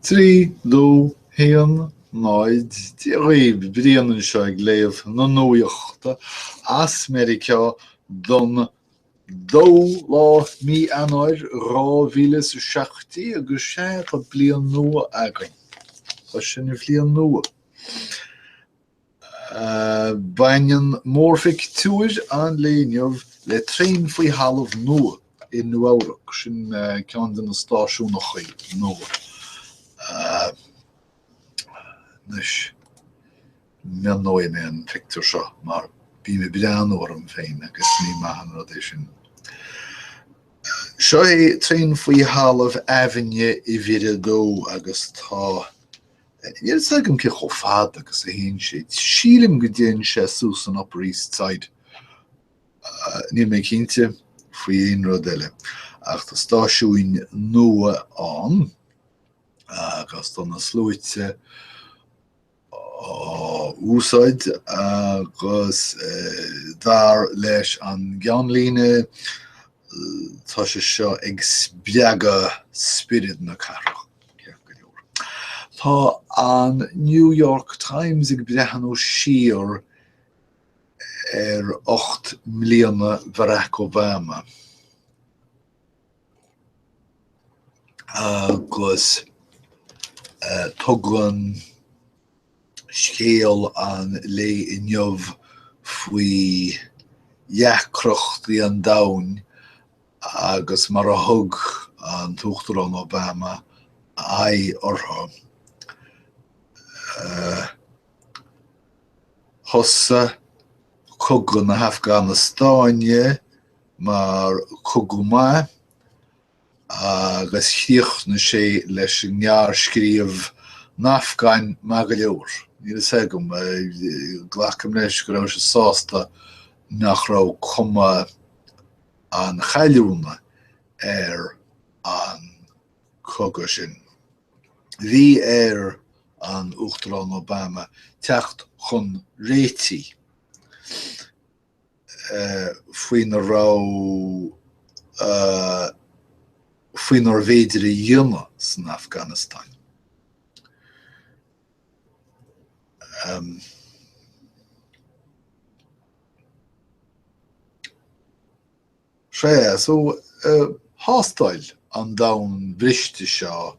3, 2, 1, 0, Dia dhaoibh, Brian anseo ag léamh na nuachta as Meiriceá don dóú lá mí Eanáir 2017 agus sea, tá bliain nua againn. Tá sé ina bhliain nua. Baineann mórphictiúr an lae inniu le traein faoi thalamh nua i Nua-Eabhrac, sin ceann de na stáisiúnachaí nua. Anois, mionóidh mé an pictiúr seo mar bím ag breathnú orm féin agus ní maith an rud é sin. Seo é traein faoi thalamh Aibhinne Uimhir a Dó agus tá Níl a fhios agam cé chomh fada agus a théann sé. Sílim go dtéann sé suas an Upper East Side. Níl mé cinnte faoi aon rud eile. Ach tá stáisiúin nua ann agus tá na sluaite á úsáid agus dar leis an gceannlíne tá sé seo ag spreagadh spiorad na cathrach. Ceart go leor. Tá an New York Times ag breathnú siar ar 8 mbliana Barack Obama agus tugann scéal an lae inniu faoi dheacrachtaí an domhain agus mar a thug an tUachtarán Obama aghaidh orthu. Thosaigh cogadh na hAfganastáine mar cogadh maith agus chríochnaigh sé leis an ngearrscríobh 'An Afgáin maith go leor'. Níl a fhios agam, glacaim leis go raibh sé sásta nach raibh cuma an chailliúna ar an cogadh sin. Bhí ar an Uachtarán Obama teacht chun réitigh faoina raibh faoinarbh fhéidir a dhéanamh san Afganastáin. Sea, so thástáil an domhan briste seo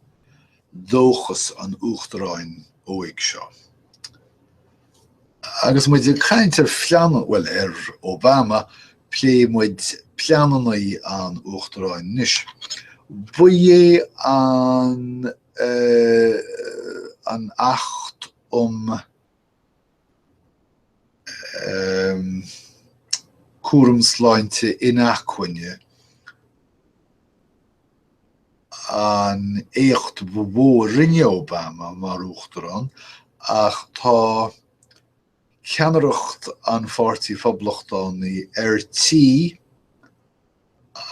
dóchas an Uachtaráin óig seo. Agus muid ag caint ar phlean, bhuel, ar Obama, pléifidh muid pleananna an Uachtaráin anois. Ba é an an Acht um Cúram sláinte inacmhainne an éacht ba mhó a rinne Obama mar Uachtarán ach tá ceannaireacht an Pháirtí Phoblachtánaigh ar tí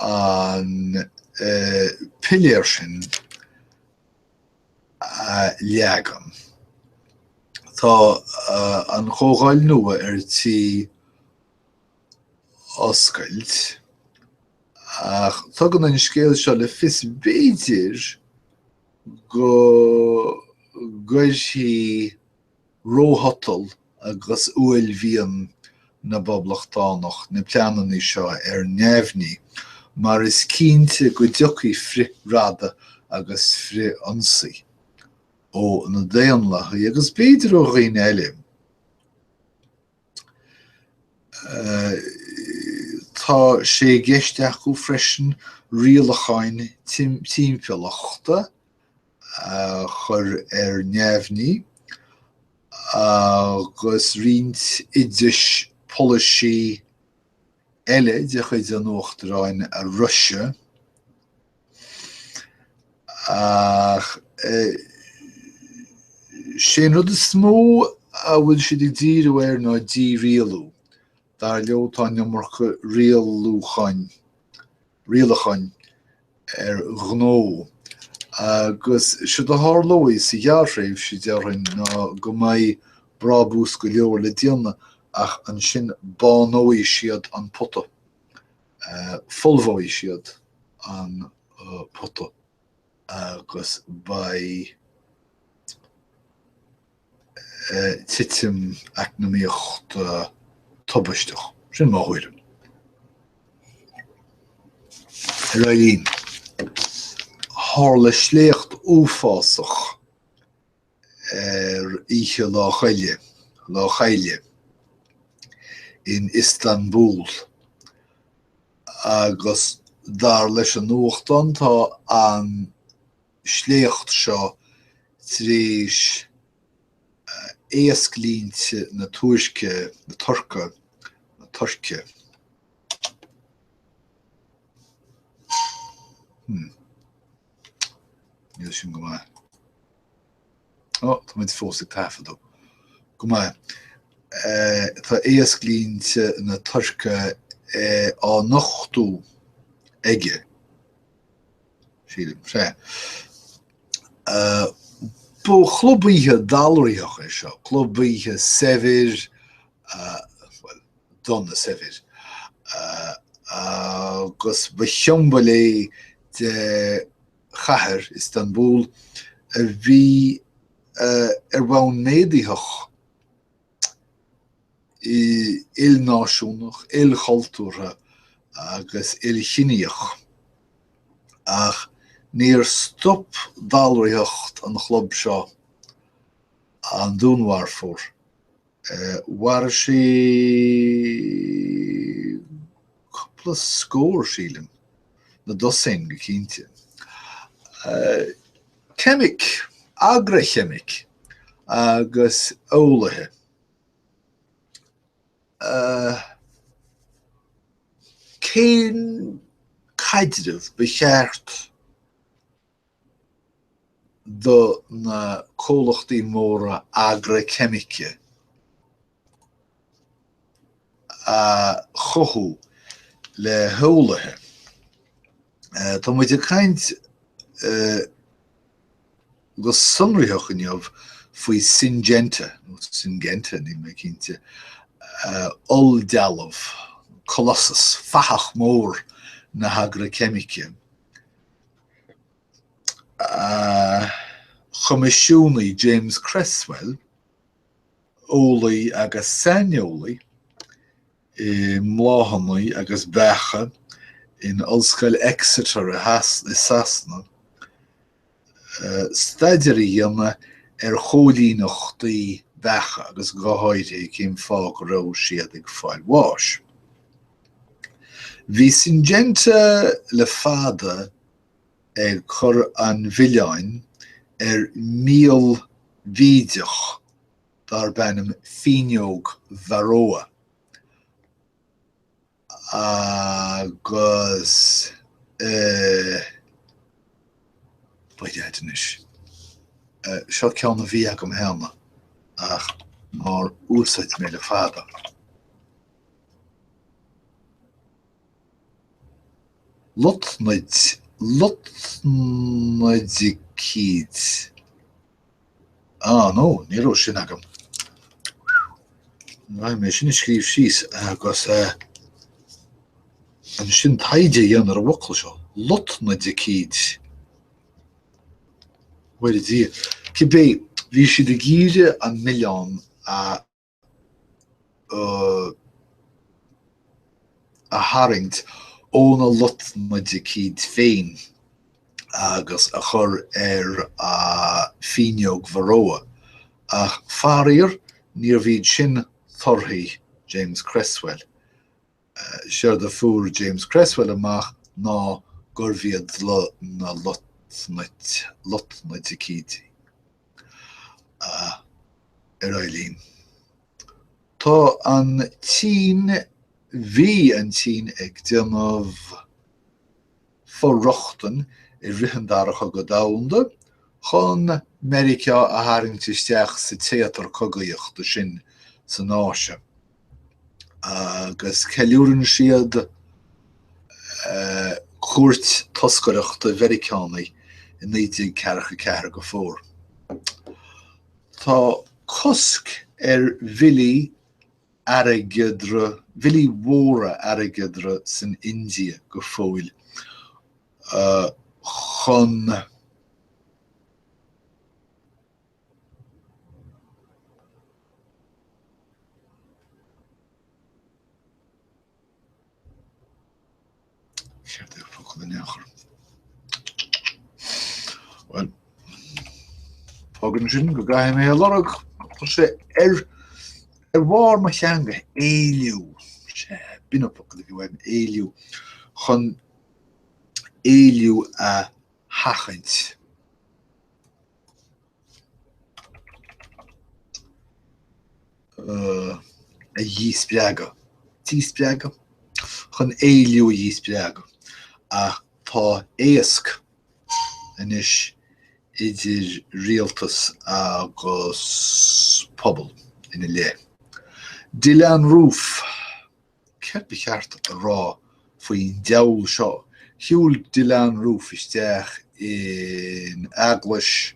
an piléar sin a leagan. Tá an chomhdháil nua ar tí oscailt ach tugann an scéal seo le fios b'fhéidir go gcuirfidh róshotal agus uaillmhian na bPoblachtánach na pleananna seo ar neamhní, mar is cinnte go dtiocfaidh frith-radadh agus frith-ionsaí ó na Daonlathaigh agus b'fhéidir ó dhaoine eile. Tá sé i gceist acu freisin rialacháin timpeallachta a chur ar neamhní agus roinnt oidis polasaí eile de chuid an Uachtaráin a roiseadh. Ach sé an rud is mó a bhfuil siad ag díriú air ná dírialú. Dar leo tá an iomarca rialúcháin rialacháin ar ghnó agus séard a tharlóidh sa ghearrthréimhse, déarfainn, ná go mbeidh brábús go leor le déanamh ach ansin bánóidh siad an pota, folmhóidh siad an pota agus beidh. Titim eacnamaíochta tubaisteach. Sin mo thuairim. Ar aghaidh linn. Tharla sléacht uafásach ar oíche Lá Chaille, Lá Caille, in Iostanbúl agus dar leis an nuachtán tá an sléacht seo tar éis éasclínte na Tuirce, na Tuirce, na Tuirce. Hmm. Níl sin go maith. Ó, tá muid fós ag taifeadadh. Go maith. Tá éasclínte na Tuirce á nochtú aige. Sílim. Sea. Ba chlub oíche dallraitheach é seo, club oíche saibhir, bhuel, dona saibhir, agus ba shiombail é de chathair, Istanbul, a bhí ar bhonn méadaitheach ilnáisiúnach, ilchultúrtha agus ilchiníoch. Ach níor stop dallraitheacht an chlub seo an dúnmharfóir. Mharaigh sé cúpla scór, sílim, na dosaen go cinnte. Ceimic, agraicheimic agus eolaithe. Cén caidreamh ba cheart do na comhlachtaí móra agraiceimice a chothú le heolaithe? Tá muid ag caint go sonraitheach inniu faoi Syngenta, nó Syngenta, níl mé cinnte, olldealbh, colossus, fathach mór na hagraiceimice, a choimisiúnaigh James Creswell, eolaí agus saineolaí i mbláthanna agus beacha in Ollscoil Exeter i Sasana, staidéar a dhéanamh ar chóilíneachtaí beacha agus go háirithe cén fáth go raibh siad ag fáil bháis. Bhí Syngenta le fada ag cur an mhilleáin ar mhíol bhídeach darb ainm fíneog Varroa agus eh by dad anois seo ceann a bhí agam cheana ach nár úsáid mé le fada. Lotnaid, lotnaidicíd. Ah, no, ní raibh sin agam. Caithfidh mé sin a scríobh síos agus ansin taighde a dhéanamh ar an bhfocal seo, lotnaidicíd. Mhuire Dia. Cibé, bhí siad ag iarraidh an milleán a a tharraingt ó na lotnaidicíd féin agus a chur ar a fíneog Varroa, ach faraor níorbh iad sin torthaí James Creswell. Séard a fuair James Creswell amach ná gurbh iad na lotnaidicídí. Ar aghaidh linn. Tá an tSín, bhí an tSín ag déanamh for-rochtain i rith an Dara Cogadh Domhanda chun Meiriceá a tharraingt isteach sa téatar cogaíochta sin san Áise. Agus ceiliúrann siad cuairt toscaireachta Mheiriceánaigh i 1944 go fóill. Tá cosc ar bhillí airgeadra, bhillí mhóra airgeadra san India go fóill chun. Céard é an focal in aon chor? Bhuel, fágann sin go gcaithfidh mé a lorg. Tá sé ar ar bharr mo theanga, éilliú. Sea, b'in an focal a bhí uaim, éilliú. Chun éilliú a sheachaint. a dhíspreagadh, díspreagadh? Chun éilliú a dhíspreagadh. Ach tá éasc anois idir rialtas agus pobal ina leith. Dylann Roof. Céard ba cheart a rá faoin diabhal seo? Shiúil Dylann Roof isteach in eaglais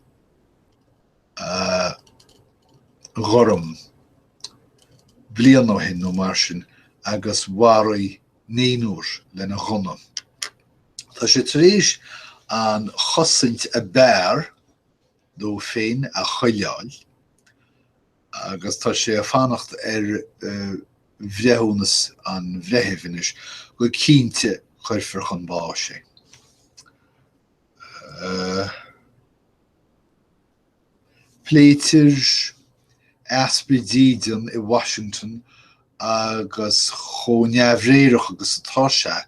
Ghorm bliain ó shin nó mar sin agus mharaigh naonúr lena ghunna. Tá sé tar éis an chosaint ab fhearr dó féin a choinneáil agus tá sé ag fanacht ar bhreithiúnas an bhreithimh anois. Go cinnte cuirfear chun báis é. Pléitear easpa dídean i Washington agus chomh neamhréireach agus atá sé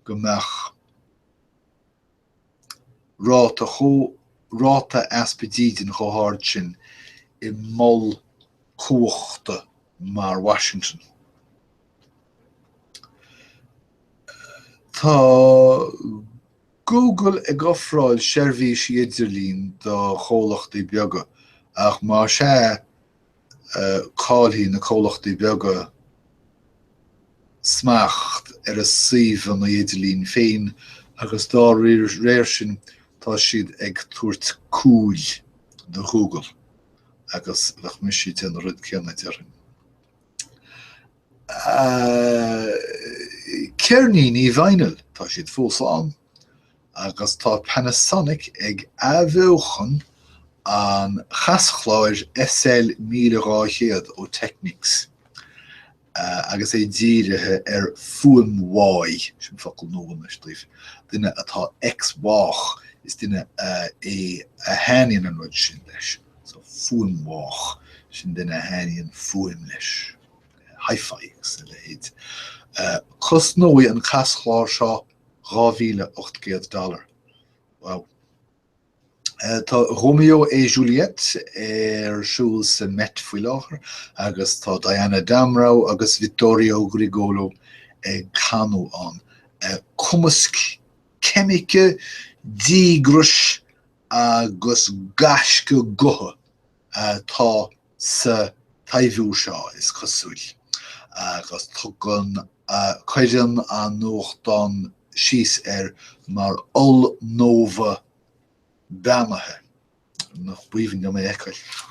go mbeadh ráta chomh ráta easpa dídin chomh hard sin i mol cumhachta mar Washington. Tá Google ag ofráil seirbhísí idirlín do chomhlachtaí beaga, ach más ea, caillfidh na comhlachtaí beaga smacht ar a suíomhanna idirlín féin agus dá réir sin tá siad ag tabhairt cúil do Google agus bheadh mise ag déanamh an rud céanna, déarfainn. Ceirníní vinyl, tá siad fós ann agus tá Panasonic ag athbheochan an chaschláir SL 1200 ó Technics agus é dírithe ar fuaimfháidh, sin focal nua anois daoibh, duine atá X-bhách, is duine é a thaitníonn an rud sin leis, so fuaimfhách, sin duine a thaitníonn fuaim leis, hi-fi agus a leithéid. Cosnóidh an caschlár seo $2,800 dollar. Wow. Tá Romeo et Juliette ar siúl sa Met faoi láthair agus tá Diana Damrau agus Vittorio Grigolo ag canadh ann. Cumasc ceimice, díograis agus gaisce gutha atá sa taibhiú seo, is cosúil, agus tugann, cuireann an nuachtán síos air mar ollnóva beannaithe. Nach b'aoibhinn liom é a fheiceáil.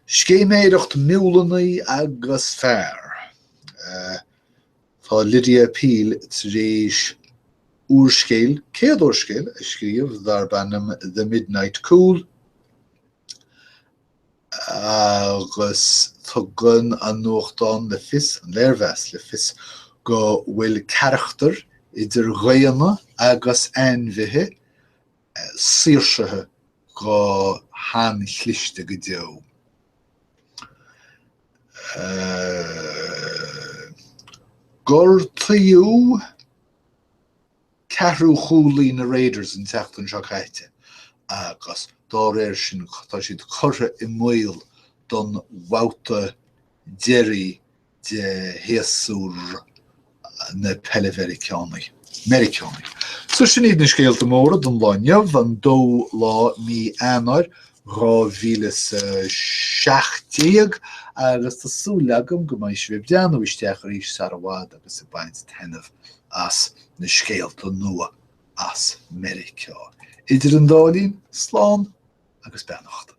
Scéiméireacht miúileanna agus fear. Tá Lydia Peele tar éis úrscéal, céad úrscéal, a scríobh darb ainm The Midnight Cool. Agus tugann an nuachtán le fios, an léirmheas le fios, go bhfuil carachtair, idir dhaonna agus ainmhithe, saoirsithe go han-chliste go deo. Gortaíodh ceathrú chúlaí na Raiders an tseachtain seo caite agus dá réir sin tá siad curtha i mbaol don bhabhta deiridh de shéasúr na peile Mheiriceánaí. Meiriceánaí. So sin iad na scéalta móra don lá inniu, an dóú lá mí Eanáir 2017 agus tá súil agam go mbeidh sibh ag breathnú isteach arís sar i bhfad agus ag baint taitneamh as na scéalta nua as Meiriceá. Idir an dá linn, slán agus beannacht.